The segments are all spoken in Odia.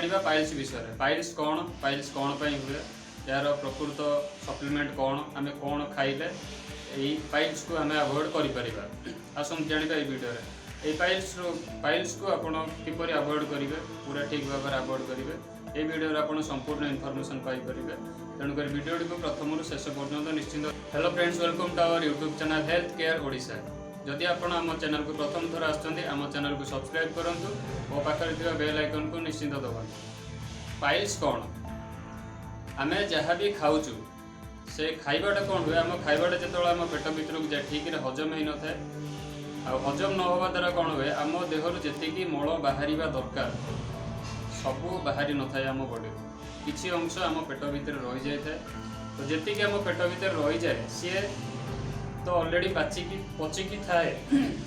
ଜାଣିବା ପାଇଲ୍ସ ବିଷୟରେ। ପାଇଲ୍ସ କ'ଣ, ପାଇଲ୍ସ କ'ଣ ପାଇଁ ହୁଏ, ଏହାର ପ୍ରକୃତ ସପ୍ଲିମେଣ୍ଟ କ'ଣ, ଆମେ କ'ଣ ଖାଇଲେ ଏଇ ପାଇଲ୍ସକୁ ଆମେ ଆଭଏଡ଼ କରିପାରିବା, ଆସନ୍ତୁ ଜାଣିବା ଏଇ ଭିଡ଼ିଓରେ। ଏଇ ପାଇଲ୍ସକୁ ଆପଣ କିପରି ଆଭଏଡ଼ କରିବେ, ପୁରା ଠିକ୍ ଭାବରେ ଆଭଏଡ଼ କରିବେ, ଏଇ ଭିଡ଼ିଓରେ ଆପଣ ସମ୍ପୂର୍ଣ୍ଣ ଇନଫର୍ମେସନ୍ ପାଇପାରିବେ। ତେଣୁକରି ଭିଡ଼ିଓଟିକୁ ପ୍ରଥମରୁ ଶେଷ ପର୍ଯ୍ୟନ୍ତ ନିଶ୍ଚିନ୍ତ। Hello friends, welcome to our YouTube channel Health Care Odisha. ଯଦି ଆପଣ ଆମ ଚ୍ୟାନେଲକୁ ପ୍ରଥମ ଥର ଆସୁଛନ୍ତି, ଆମ ଚ୍ୟାନେଲକୁ ସବସ୍କ୍ରାଇବ୍ କରନ୍ତୁ ଓ ପାଖରେ ଥିବା ବେଲ୍ ଆଇକନ୍କୁ ନିଶ୍ଚିନ୍ତ ଦବାନ୍ତୁ। ପାଇଲ୍ସ କ'ଣ? ଆମେ ଯାହା ବି ଖାଉଛୁ, ସେ ଖାଇବାଟା କ'ଣ ହୁଏ, ଆମ ଖାଇବାଟା ଯେତେବେଳେ ଆମ ପେଟ ଭିତରକୁ ଯାଏ, ଠିକ୍ରେ ହଜମ ହେଇନଥାଏ। ଆଉ ହଜମ ନ ହେବା ଦ୍ୱାରା କ'ଣ ହୁଏ, ଆମ ଦେହରୁ ଯେତିକି ମଳ ବାହାରିବା ଦରକାର, ସବୁ ବାହାରି ନଥାଏ। ଆମ ବଡ଼ିରୁ କିଛି ଅଂଶ ଆମ ପେଟ ଭିତରେ ରହିଯାଇଥାଏ। ତ ଯେତିକି ଆମ ପେଟ ଭିତରେ ରହିଯାଏ, ସିଏ ତ ଅଲରେଡ଼ି ପାଚିକି ପଚିକି ଥାଏ।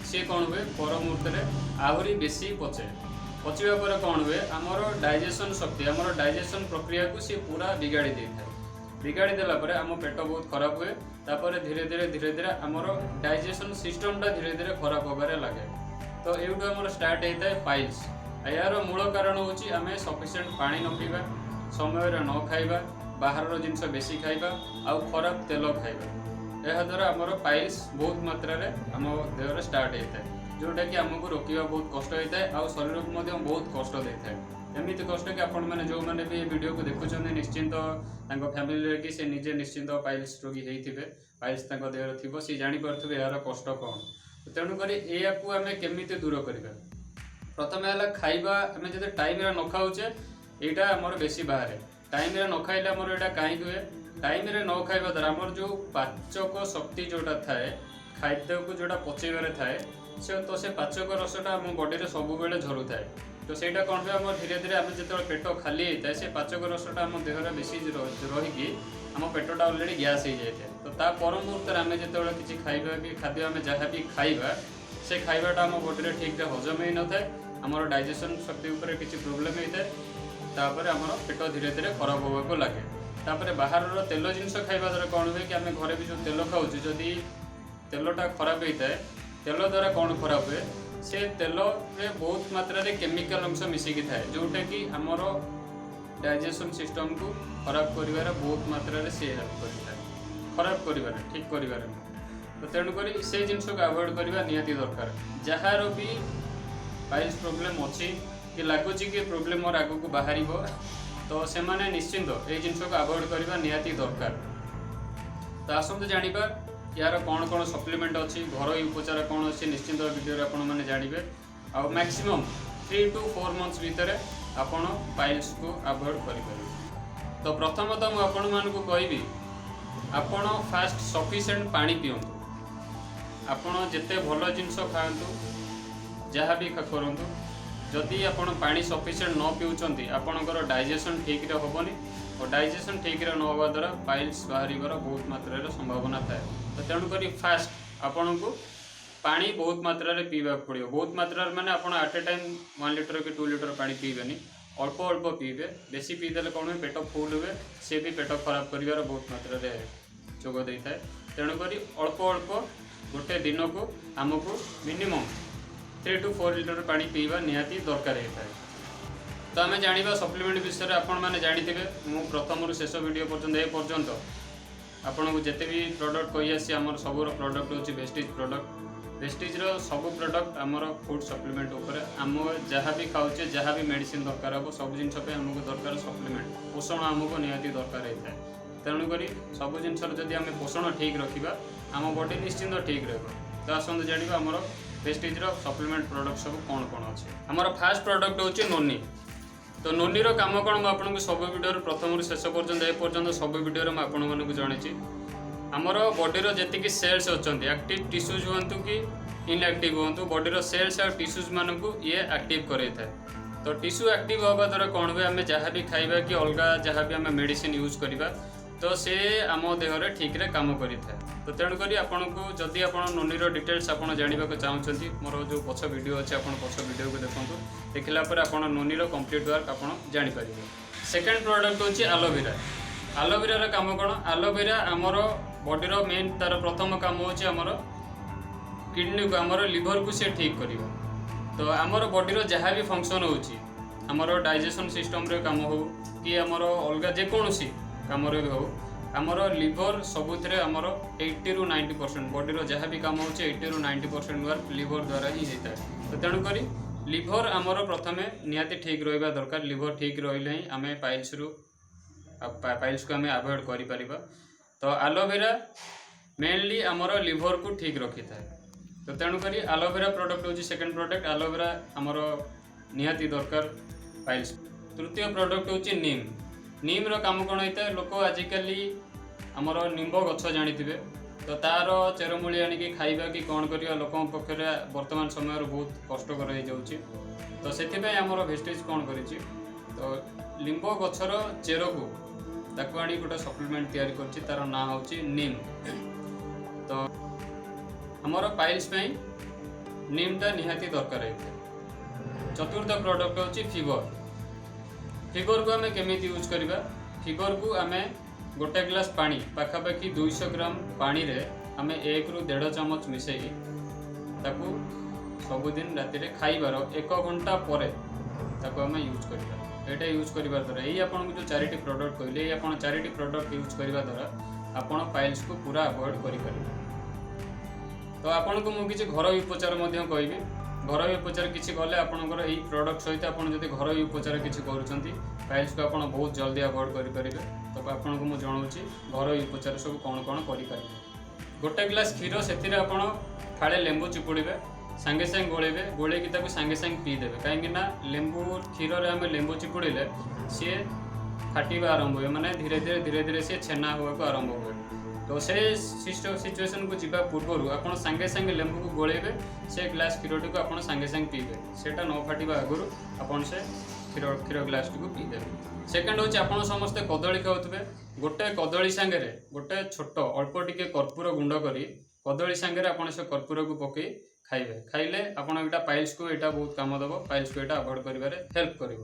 ସିଏ କ'ଣ ହୁଏ, ପର ମୁହୂର୍ତ୍ତରେ ଆହୁରି ବେଶୀ ପଚେ। ପଚିବା ପରେ କ'ଣ ହୁଏ, ଆମର ଡାଇଜେସନ୍ ଶକ୍ତି, ଆମର ଡାଇଜେସନ୍ ପ୍ରକ୍ରିୟାକୁ ସିଏ ପୁରା ବିଗାଡ଼ି ଦେଇଥାଏ। ବିଗାଡ଼ି ଦେଲା ପରେ ଆମ ପେଟ ବହୁତ ଖରାପ ହୁଏ। ତାପରେ ଧୀରେ ଧୀରେ ଧୀରେ ଧୀରେ ଆମର ଡାଇଜେସନ୍ ସିଷ୍ଟମଟା ଧୀରେ ଧୀରେ ଖରାପ ହେବାରେ ଲାଗେ। ତ ଏଇଠୁ ଆମର ଷ୍ଟାର୍ଟ ହେଇଥାଏ ପାଇଲ୍ସ। ଏହାର ମୂଳ କାରଣ ହେଉଛି ଆମେ ସଫିସିଏଣ୍ଟ ପାଣି ନ ପିଇବା, ସମୟରେ ନ ଖାଇବା, ବାହାରର ଜିନିଷ ବେଶୀ ଖାଇବା ଆଉ ଖରାପ ତେଲ ଖାଇବା। ଏହାଦ୍ୱାରା ଆମର ପାଇଲ୍ସ ବହୁତ ମାତ୍ରାରେ ଆମ ଦେହରେ ଷ୍ଟାର୍ଟ ହେଇଥାଏ, ଯେଉଁଟାକି ଆମକୁ ରୋକିବା ବହୁତ କଷ୍ଟ ହେଇଥାଏ ଆଉ ଶରୀରକୁ ମଧ୍ୟ ବହୁତ କଷ୍ଟ ଦେଇଥାଏ। ଏମିତି କଷ୍ଟ କି ଆପଣମାନେ ଯେଉଁମାନେ ବି ଏ ଭିଡ଼ିଓକୁ ଦେଖୁଛନ୍ତି, ନିଶ୍ଚିନ୍ତ ତାଙ୍କ ଫ୍ୟାମିଲିରେ କି ସେ ନିଜେ ନିଶ୍ଚିନ୍ତ ପାଇଲ୍ସ ରୋଗୀ ହେଇଥିବେ, ପାଇଲ୍ସ ତାଙ୍କ ଦେହରେ ଥିବ, ସେ ଜାଣିପାରୁଥିବେ ଏହାର କଷ୍ଟ କ'ଣ। ତେଣୁକରି ଏହାକୁ ଆମେ କେମିତି ଦୂର କରିବା? ପ୍ରଥମେ ହେଲା ଖାଇବା। ଆମେ ଯଦି ଟାଇମ୍ରେ ନ ଖାଉଛେ, ଏଇଟା ଆମର ବେଶୀ ବାହାରେ। ଟାଇମ୍ରେ ନ ଖାଇଲେ ଆମର ଏଇଟା କାହିଁକି ହୁଏ? ଟାଇମ୍ରେ ନ ଖାଇବା ଦ୍ୱାରା ଆମର ଯେଉଁ ପାଚକ ଶକ୍ତି ଯେଉଁଟା ଥାଏ, ଖାଦ୍ୟକୁ ଯେଉଁଟା ପଚେଇବାରେ ଥାଏ, ସେ ତ ସେ ପାଚକ ରସଟା ଆମ ବଡ଼ିରେ ସବୁବେଳେ ଝରୁଥାଏ। ତ ସେଇଟା କ'ଣ ହୁଏ, ଆମର ଧୀରେ ଧୀରେ ଆମେ ଯେତେବେଳେ ପେଟ ଖାଲି ହେଇଥାଏ, ସେ ପାଚକ ରସଟା ଆମ ଦେହରେ ବେଶୀ ରହିକି ଆମ ପେଟଟା ଅଲରେଡ଼ି ଗ୍ୟାସ୍ ହେଇଯାଇଥାଏ। ତ ତା ପର ମୁହୂର୍ତ୍ତରେ ଆମେ ଯେତେବେଳେ କିଛି ଖାଇବା କି ଖାଦ୍ୟ ଆମେ ଯାହା ବି ଖାଇବା, ସେ ଖାଇବାଟା ଆମ ବଡ଼ିରେ ଠିକ୍ରେ ହଜମ ହେଇନଥାଏ। ଆମର ଡାଇଜେସନ୍ ଶକ୍ତି ଉପରେ କିଛି ପ୍ରୋବ୍ଲେମ୍ ହେଇଥାଏ। ତାପରେ ଆମର ପେଟ ଧୀରେ ଧୀରେ ଖରାପ ହେବାକୁ ଲାଗେ। ତାପରେ ବାହାରର ତେଲ ଜିନିଷ ଖାଇବା ଦ୍ୱାରା କ'ଣ ହୁଏ କି, ଆମେ ଘରେ ବି ଯେଉଁ ତେଲ ଖାଉଛୁ, ଯଦି ତେଲଟା ଖରାପ ହେଇଥାଏ, ତେଲ ଦ୍ୱାରା କ'ଣ ଖରାପ ହୁଏ, ସେ ତେଲରେ ବହୁତ ମାତ୍ରାରେ କେମିକାଲ ଅଂଶ ମିଶିକି ଥାଏ, ଯେଉଁଟାକି ଆମର ଡାଇଜେସନ୍ ସିଷ୍ଟମକୁ ଖରାପ କରିବାରେ ବହୁତ ମାତ୍ରାରେ ସିଏ ହେଲ୍ପ କରିଥାଏ। ଖରାପ କରିବାରେ, ଠିକ୍ କରିବାରେ ନୁହଁ। ତ ତେଣୁକରି ସେ ଜିନିଷକୁ ଆଭଏଡ଼ କରିବା ନିହାତି ଦରକାର। ଯାହାର ବି ପାଇଲ୍ସ ପ୍ରୋବ୍ଲେମ୍ ଅଛି କି ଲାଗୁଛି କି ପ୍ରୋବ୍ଲେମ୍ ମୋର ଆଗକୁ ବାହାରିବ, ତ ସେମାନେ ନିଶ୍ଚିନ୍ତ ଏଇ ଜିନିଷକୁ ଆଭଏଡ଼ କରିବା ନିହାତି ଦରକାର। ତ ଆସନ୍ତୁ ଜାଣିବା ଏହାର କ'ଣ କ'ଣ ସପ୍ଲିମେଣ୍ଟ ଅଛି, ଘରୋଇ ଉପଚାର କ'ଣ ଅଛି। ନିଶ୍ଚିନ୍ତ ଭିଡ଼ିଓରେ ଆପଣମାନେ ଜାଣିବେ ଆଉ ମ୍ୟାକ୍ସିମମ୍ 3 ଟୁ 4 ମନ୍ଥସ୍ ଭିତରେ ଆପଣ ପାଇଲ୍ସକୁ ଆଭଏଡ଼ କରିପାରିବେ। ତ ପ୍ରଥମତଃ ମୁଁ ଆପଣମାନଙ୍କୁ କହିବି, ଆପଣ ଫାଷ୍ଟ ସଫିସିଏଣ୍ଟ ପାଣି ପିଅନ୍ତୁ। ଆପଣ ଯେତେ ଭଲ ଜିନିଷ ଖାଆନ୍ତୁ, ଯାହା ବି କରନ୍ତୁ, ଯଦି ଆପଣ ପାଣି ସଫିସିଏଣ୍ଟ ନ ପିଉଛନ୍ତି, ଆପଣଙ୍କର ଡାଇଜେସନ୍ ଠିକ୍ରେ ହେବନି। ଓ ଡାଇଜେସନ୍ ଠିକ୍ରେ ନ ହେବା ଦ୍ୱାରା ପାଇଲ୍ସ ବାହାରିବାର ବହୁତ ମାତ୍ରାରେ ସମ୍ଭାବନା ଥାଏ। ତ ତେଣୁକରି ଫାଷ୍ଟ ଆପଣଙ୍କୁ ପାଣି ବହୁତ ମାତ୍ରାରେ ପିଇବାକୁ ପଡ଼ିବ। ବହୁତ ମାତ୍ରାରେ ମାନେ ଆପଣ ଆଟ୍ ଏ ଟାଇମ୍ 1 ଲିଟର କି 2 ଲିଟର ପାଣି ପିଇବେନି, ଅଳ୍ପ ଅଳ୍ପ ପିଇବେ। ବେଶୀ ପିଇଦେଲେ କ'ଣ ହୁଏ, ପେଟ ଫୁଲ୍ ହୁଏ, ସେ ବି ପେଟ ଖରାପ କରିବାର ବହୁତ ମାତ୍ରାରେ ଯୋଗ ଦେଇଥାଏ। ତେଣୁକରି ଅଳ୍ପ ଅଳ୍ପ ଗୋଟେ ଦିନକୁ ଆମକୁ ମିନିମମ୍ 3 ଟୁ 4 ଲିଟର ପାଣି ପିଇବା ନିହାତି ଦରକାର ହେଇଥାଏ। ତ ଆମେ ଜାଣିବା ସପ୍ଲିମେଣ୍ଟ ବିଷୟରେ। ଆପଣମାନେ ଜାଣିଥିବେ, ମୁଁ ପ୍ରଥମରୁ ଶେଷ ଭିଡ଼ିଓ ପର୍ଯ୍ୟନ୍ତ, ଏ ପର୍ଯ୍ୟନ୍ତ ଆପଣଙ୍କୁ ଯେତେ ବି ପ୍ରଡ଼କ୍ଟ କହି ଆସିଛି, ଆମର ସବୁର ପ୍ରଡ଼କ୍ଟ ହେଉଛି ଭେଷ୍ଟିଜ୍ ପ୍ରଡ଼କ୍ଟ। ଭେଷ୍ଟିଜ୍ର ସବୁ ପ୍ରଡ଼କ୍ଟ ଆମର ଫୁଡ଼୍ ସପ୍ଲିମେଣ୍ଟ ଉପରେ। ଆମ ଯାହା ବି ଖାଉଛେ, ଯାହା ବି ମେଡ଼ିସିନ ଦରକାର ହେବ, ସବୁ ଜିନିଷ ପାଇଁ ଆମକୁ ଦରକାର ସପ୍ଲିମେଣ୍ଟ। ପୋଷଣ ଆମକୁ ନିହାତି ଦରକାର ହେଇଥାଏ। ତେଣୁକରି ସବୁ ଜିନିଷର ଯଦି ଆମେ ପୋଷଣ ଠିକ୍ ରଖିବା, ଆମ ବଡି ନିଶ୍ଚିନ୍ତ ଠିକ୍ ରହିବ। ତ ଆସନ୍ତୁ ଜାଣିବା ଆମର ଭେଷ୍ଟିଜ୍ର ସପ୍ଲିମେଣ୍ଟ ପ୍ରଡ଼କ୍ଟ ସବୁ କ'ଣ କ'ଣ ଅଛି। ଆମର ଫାଷ୍ଟ ପ୍ରଡ଼କ୍ଟ ହେଉଛି ନୋନି। ତ ନୋନିର କାମ କ'ଣ, ମୁଁ ଆପଣଙ୍କୁ ସବୁ ଭିଡ଼ିଓରୁ ପ୍ରଥମରୁ ଶେଷ ପର୍ଯ୍ୟନ୍ତ, ଏ ପର୍ଯ୍ୟନ୍ତ ସବୁ ଭିଡ଼ିଓରେ ମୁଁ ଆପଣମାନଙ୍କୁ ଜଣେଇଛି। ଆମର ବଡ଼ିର ଯେତିକି ସେଲ୍ସ ଅଛନ୍ତି, ଆକ୍ଟିଭ୍ ଟିସ୍ୟୁଜ୍ ହୁଅନ୍ତୁ କି ଇନଆକ୍ଟିଭ୍ ହୁଅନ୍ତୁ, ବଡ଼ିର ସେଲ୍ସ ଆଉ ଟିସ୍ୟୁଜ୍ ମାନଙ୍କୁ ଇଏ ଆକ୍ଟିଭ୍ କରାଇଥାଏ। ତ ଟିସ୍ୟୁ ଆକ୍ଟିଭ୍ ହେବା ଦ୍ୱାରା କ'ଣ ହୁଏ, ଆମେ ଯାହା ବି ଖାଇବା କି ଅଲଗା ଯାହା ବି ଆମେ ମେଡ଼ିସିନ ୟୁଜ୍ କରିବା, ତ ସେ ଆମ ଦେହରେ ଠିକ୍ରେ କାମ କରିଥାଏ। ତ ତେଣୁକରି ଆପଣଙ୍କୁ ଯଦି ଆପଣ ନୋନିର ଡିଟେଲ୍ସ ଆପଣ ଜାଣିବାକୁ ଚାହୁଁଛନ୍ତି, ମୋର ଯେଉଁ ପଛ ଭିଡ଼ିଓ ଅଛି, ଆପଣ ପଛ ଭିଡ଼ିଓକୁ ଦେଖନ୍ତୁ। ଦେଖିଲା ପରେ ଆପଣ ନୋନିର କମ୍ପ୍ଲିଟ୍ ୱାର୍କ ଆପଣ ଜାଣିପାରିବେ। ସେକେଣ୍ଡ ପ୍ରଡ଼କ୍ଟ ହେଉଛି ଆଲୋଭେରା। ଆଲୋଭେରାର କାମ କ'ଣ? ଆଲୋଭେରା ଆମର ବଡ଼ିର ମେନ୍, ତାର ପ୍ରଥମ କାମ ହେଉଛି ଆମର କିଡ଼ନୀକୁ, ଆମର ଲିଭରକୁ ସେ ଠିକ୍ କରିବ। ତ ଆମର ବଡ଼ିର ଯାହା ବି ଫଙ୍କସନ୍ ହେଉଛି, ଆମର ଡାଇଜେସନ୍ ସିଷ୍ଟମ୍ରେ କାମ ହେଉ କି ଆମର ଅଲଗା ଯେକୌଣସି କାମରେ ବି ହେଉ, ଆମର ଲିଭର ସବୁଥିରେ ଆମର 80ରୁ 90% ବଡ଼ିର ଯାହା ବି କାମ ହେଉଛି, 80ରୁ 90% ୱାର୍କ ଲିଭର ଦ୍ୱାରା ହିଁ ହେଇଥାଏ। ତ ତେଣୁକରି ଲିଭର ଆମର ପ୍ରଥମେ ନିହାତି ଠିକ୍ ରହିବା ଦରକାର। ଲିଭର ଠିକ୍ ରହିଲେ ହିଁ ଆମେ ପାଇଲ୍ସକୁ ଆମେ ଆଭଏଡ଼ କରିପାରିବା। ତ ଆଲୋଭେରା ମେନଲି ଆମର ଲିଭରକୁ ଠିକ୍ ରଖିଥାଏ। ତ ତେଣୁକରି ଆଲୋଭେରା ପ୍ରଡ଼କ୍ଟ ହେଉଛି ସେକେଣ୍ଡ ପ୍ରଡ଼କ୍ଟ। ଆଲୋଭେରା ଆମର ନିହାତି ଦରକାର ପାଇଲ୍ସ। ତୃତୀୟ ପ୍ରଡ଼କ୍ଟ ହେଉଛି ନିମ୍। ନିମ୍ର କାମ କ'ଣ ହେଇଥାଏ? ଲୋକ ଆଜିକାଲି ଆମର ନିମ୍ବ ଗଛ ଜାଣିଥିବେ, ତ ତାର ଚେରମୂଳି ଆଣିକି ଖାଇବା କି କ'ଣ କରିବା ଲୋକଙ୍କ ପକ୍ଷରେ ବର୍ତ୍ତମାନ ସମୟରେ ବହୁତ କଷ୍ଟକର ହେଇଯାଉଛି। ତ ସେଥିପାଇଁ ଆମର ଭେଷ୍ଟିଜ୍ କ'ଣ କରିଛି? ତ ଲିମ୍ବ ଗଛର ଚେରକୁ ତାକୁ ଆଣି ଗୋଟେ ସପ୍ଲିମେଣ୍ଟ ତିଆରି କରିଛି, ତାର ନାଁ ହେଉଛି ନିମ୍। ତ ଆମର ପାଇଲ୍ସ ପାଇଁ ନିମ୍ଟା ନିହାତି ଦରକାର ହେଇଥାଏ। ଚତୁର୍ଥ ପ୍ରଡ଼କ୍ଟ ହେଉଛି ଫିଭର। ଫିଭରକୁ ଆମେ କେମିତି ୟୁଜ୍ କରିବା? ଫିଭରକୁ ଆମେ ଗୋଟେ ଗ୍ଲାସ୍ ପାଣି, ପାଖାପାଖି 200 ଗ୍ରାମ ପାଣିରେ ଆମେ 1ରୁ 1.5 ଚାମଚ ମିଶାଇ ତାକୁ ସବୁଦିନ ରାତିରେ ଖାଇବାର ଏକ ଘଣ୍ଟା ପରେ ତାକୁ ଆମେ ୟୁଜ୍ କରିବା। ଏଇଟା ୟୁଜ୍ କରିବା ଦ୍ୱାରା, ଏଇ ଆପଣଙ୍କୁ ଯେଉଁ ଚାରିଟି ପ୍ରଡ଼କ୍ଟ କହିଲେ, ଏଇ ଆପଣ ଚାରିଟି ପ୍ରଡ଼କ୍ଟ ୟୁଜ୍ କରିବା ଦ୍ୱାରା ଆପଣ ପାଇଲ୍ସକୁ ପୁରା ଆଭଏଡ଼ କରିପାରିବେ। ତ ଆପଣଙ୍କୁ ମୁଁ କିଛି ଘରୋଇ ଉପଚାର ମଧ୍ୟ କହିବି। ଘରୋଇ ଉପଚାର କିଛି କଲେ, ଆପଣଙ୍କର ଏଇ ପ୍ରଡ଼କ୍ଟ ସହିତ ଆପଣ ଯଦି ଘରୋଇ ଉପଚାର କିଛି କରୁଛନ୍ତି, ପାଇଲ୍ସକୁ ଆପଣ ବହୁତ ଜଲ୍ଦି ଆଭଏଡ଼ କରିପାରିବେ। ତ ଆପଣଙ୍କୁ ମୁଁ ଜଣାଉଛି ଘରୋଇ ଉପଚାର ସବୁ କ'ଣ କ'ଣ କରିପାରିବେ। ଗୋଟେ ଗ୍ଲାସ୍ କ୍ଷୀର, ସେଥିରେ ଆପଣ ଫାଳେ ଲେମ୍ବୁ ଚିପୁଡ଼ିବେ, ସାଙ୍ଗେ ସାଙ୍ଗେ ଗୋଳେଇବେ, ଗୋଳେଇକି ତାକୁ ସାଙ୍ଗେ ସାଙ୍ଗେ ପିଇଦେବେ। କାହିଁକି ନା ଲେମ୍ବୁ କ୍ଷୀରରେ ଆମେ ଲେମ୍ବୁ ଚିପୁଡ଼ିଲେ ସିଏ ଫାଟିବା ଆରମ୍ଭ ହୁଏ, ମାନେ ଧୀରେ ଧୀରେ ଧୀରେ ଧୀରେ ସିଏ ଛେନା ହେବାକୁ ଆରମ୍ଭ ହୁଏ। ତ ସେ ସିଚୁଏସନ୍କୁ ଯିବା ପୂର୍ବରୁ ଆପଣ ସାଙ୍ଗେ ସାଙ୍ଗେ ଲେମ୍ବୁକୁ ଗୋଳେଇବେ, ସେ ଗ୍ଲାସ୍ କ୍ଷୀରଟିକୁ ଆପଣ ସାଙ୍ଗେ ସାଙ୍ଗେ ପିଇବେ। ସେଇଟା ନ ଫାଟିବା ଆଗରୁ ଆପଣ ସେ କ୍ଷୀର ଗ୍ଲାସ୍ଟିକୁ ପିଇଦେବେ। ସେକେଣ୍ଡ ହେଉଛି, ଆପଣ ସମସ୍ତେ କଦଳୀ ଖାଉଥିବେ। ଗୋଟେ କଦଳୀ ସାଙ୍ଗରେ ଗୋଟେ ଛୋଟ ଅଳ୍ପ ଟିକେ କର୍ପୂର ଗୁଣ୍ଡ କରି କଦଳୀ ସାଙ୍ଗରେ ଆପଣ ସେ କର୍ପୂରକୁ ପକାଇ ଖାଇବେ। ଖାଇଲେ ଆପଣ ଏଇଟା ପାଇଲ୍ସକୁ ଏଇଟା ବହୁତ କାମ ଦେବ, ପାଇଲ୍ସକୁ ଏଇଟା ଆଭଏଡ଼ କରିବାରେ ହେଲ୍ପ କରିବ।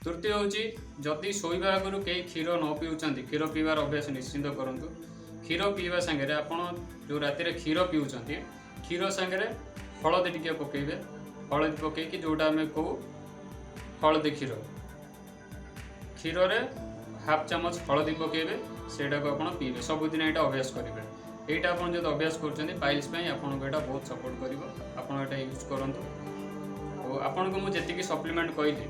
ତୃତୀୟ ହେଉଛି, ଯଦି ଶୋଇବା ଆଗରୁ କେହି କ୍ଷୀର ନ ପିଉଛନ୍ତି, କ୍ଷୀର ପିଇବାର ଅଭ୍ୟାସ ନିଶ୍ଚିନ୍ତ କରନ୍ତୁ। କ୍ଷୀର ପିଇବା ସାଙ୍ଗରେ, ଆପଣ ଯେଉଁ ରାତିରେ କ୍ଷୀର ପିଉଛନ୍ତି, କ୍ଷୀର ସାଙ୍ଗରେ ହଳଦୀ ଟିକେ ପକାଇବେ। ହଳଦୀ ପକାଇକି ଯେଉଁଟା ଆମେ କହୁ ହଳଦୀ କ୍ଷୀର, କ୍ଷୀରରେ ହାଫ୍ ଚାମଚ ହଳଦୀ ପକାଇବେ, ସେଇଟାକୁ ଆପଣ ପିଇବେ। ସବୁଦିନ ଏଇଟା ଅଭ୍ୟାସ କରିବେ। ଏଇଟା ଆପଣ ଯଦି ଅଭ୍ୟାସ କରୁଛନ୍ତି, ପାଇଲ୍ସ ପାଇଁ ଆପଣଙ୍କୁ ଏଇଟା ବହୁତ ସପୋର୍ଟ କରିବ। ଆପଣ ଏଇଟା ୟୁଜ୍ କରନ୍ତୁ। ଆଉ ଆପଣଙ୍କୁ ମୁଁ ଯେତିକି ସପ୍ଲିମେଣ୍ଟ କହିଲି,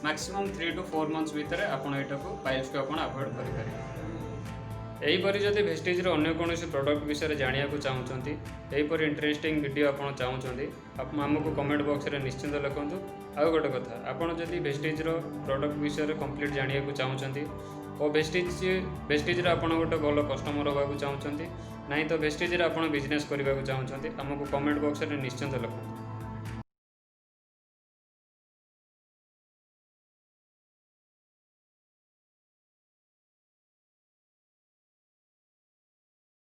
ମାକ୍ସିମମ୍ 3 ଟୁ 4 ମନ୍ଥସ୍ ଭିତରେ ଆପଣ ଏଇଟାକୁ ପାଇଲ୍ସକୁ ଆପଣ ଆଭଏଡ଼ କରିପାରିବେ। ଏହିପରି ଯଦି ଭେଷ୍ଟିଜ୍ର ଅନ୍ୟ କୌଣସି ପ୍ରଡ଼କ୍ଟ ବିଷୟରେ ଜାଣିବାକୁ ଚାହୁଁଛନ୍ତି, ଏହିପରି ଇଣ୍ଟରେଷ୍ଟିଂ ଭିଡ଼ିଓ ଆପଣ ଚାହୁଁଛନ୍ତି, ଆପଣ ଆମକୁ କମେଣ୍ଟ ବକ୍ସରେ ନିଶ୍ଚିନ୍ତ ଲେଖନ୍ତୁ। ଆଉ ଗୋଟେ କଥା, ଆପଣ ଯଦି ଭେଷ୍ଟିଜ୍ର ପ୍ରଡ଼କ୍ଟ ବିଷୟରେ କମ୍ପ୍ଲିଟ୍ ଜାଣିବାକୁ ଚାହୁଁଛନ୍ତି ଓ ଭେଷ୍ଟିଜ୍ର ଆପଣ ଗୋଟେ ଭଲ କଷ୍ଟମର୍ ହେବାକୁ ଚାହୁଁଛନ୍ତି, ନାହିଁ ତ ଭେଷ୍ଟିଜ୍ରେ ଆପଣ ବିଜନେସ୍ କରିବାକୁ ଚାହୁଁଛନ୍ତି, ଆମକୁ କମେଣ୍ଟ ବକ୍ସରେ ନିଶ୍ଚିନ୍ତ ଲେଖନ୍ତୁ।